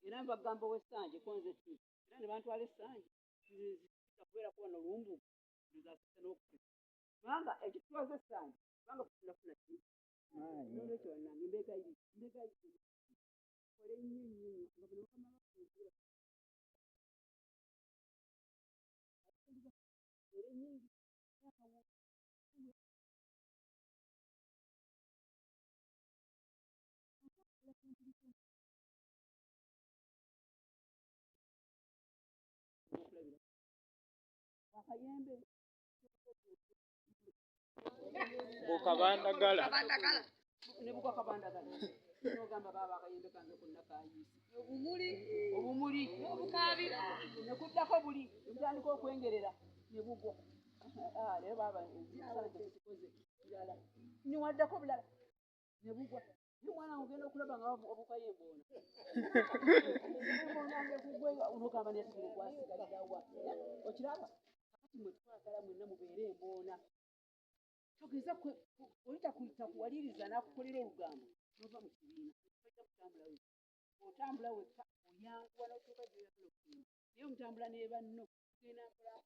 Era mbagamba ow'essanje konze era ne bantwala essanje kubeerako wano lumbugu nzasise n'okuseka kubanga ekitwaza essanje kubanga tunafuna ki nolwekyo bannange mbegayiridde kole nnyo nnyo nnyo nga bano bakama baffe era ennyingi akayembe Bukabandagala. Ne bugwa kabandagala nogamba baaba akayembe kange konna kayiise Obumuli. Obumuli. N'obukaabira. Ne kuddako buli nebutandika okwengerera ne bugwa. Ah, naye baaba ezisanja zikoze birala niwaddako bulala ne bugwa. Naye mwana ogenda okulaba nga obukayembe ono nogamba nesigula gwasigalirawa. Okiraba kakati mwe twagala mwenna mubeere emboona togeza oyita kuwaliriza n'akukolera olugambo nova mu kibiina tojja kutambula wekka. Otambula wekka oyanguwa n'otuuka gy'oyagala okugenda, naye omutambula ne banno kugenda mpolampola.